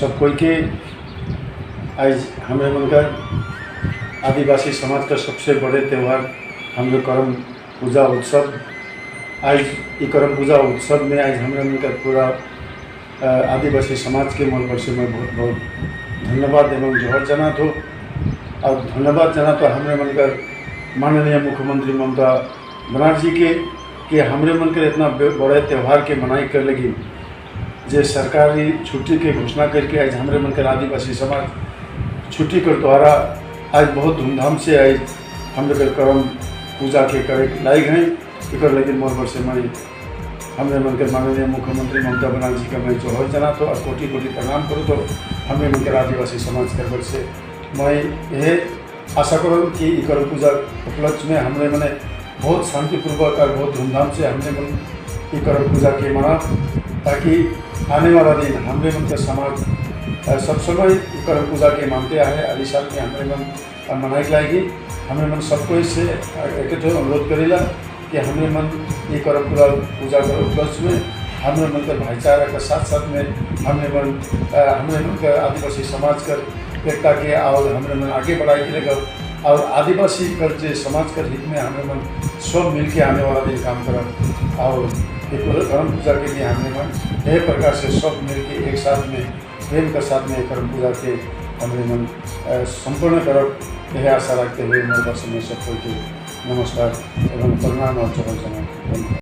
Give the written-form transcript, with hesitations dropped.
सब कोई के। आज हमारे मन का आदिवासी समाज का सबसे बड़े त्यौहार हम लोग करम पूजा उत्सव। आज ये करम पूजा उत्सव में आज हमारे मन का पूरा आदिवासी समाज के मोर से मैं बहुत बहुत धन्यवाद एवं जोहर जनात हो और धन्यवाद जना तो हमारे मन का माननीय मुख्यमंत्री ममता बनर्जी के कि हमारे मन के इतना बड़े त्यौहार के मनाई कर लगी जे सरकारी छुट्टी के घोषणा करके आज हमारे मन के आदिवासी समाज छुट्टी कर द्वारा आज बहुत धूमधाम से आज हम लोग के करम पूजा के करे लायक हैं। एकर लेकिन मोर बर से मैं हमरे मन के माननीय मुख्यमंत्री ममता बनर्जी का मैं जोहर जना तो और कोटि कोटि प्रणाम करूँ तो हमें मन के आदिवासी समाज के बर से मैं यह आशा करूँ कि ई करम पूजा उपलक्ष्य में हमने मने बहुत शांतिपूर्वक और बहुत धूमधाम से हमने मन ई करम पूजा के मना, ताकि आने वाला दिन हमरे मन का समाज सब समय ई करम पूजा के मानते आए और इस साल में हमरे मन मनाई लाएगी। हमरे मन सबको इससे एक ठो अनुरोध करेला कि हमरे मन ये करम पूजा पूजा कर उपलक्ष्य में हमरे मन का भाईचारा के साथ साथ में हमरे मन का आदिवासी समाज कर एकता के और हमरे मन आगे बढ़ाए के लेकर और आदिवासी कर जे समाज कर हित में हमरे मन सब मिल के आने वाला दिन काम करब और एक करम पूजा के लिए हमरे मन यही प्रकार से सब मिल के एक साथ में प्रेम के साथ में करम पूजा के हमरे मन संपन्न करब। यही आशा रखते हुए मोर बस में सबको के नमस्कार एवं प्रणाम और जोहर जमा।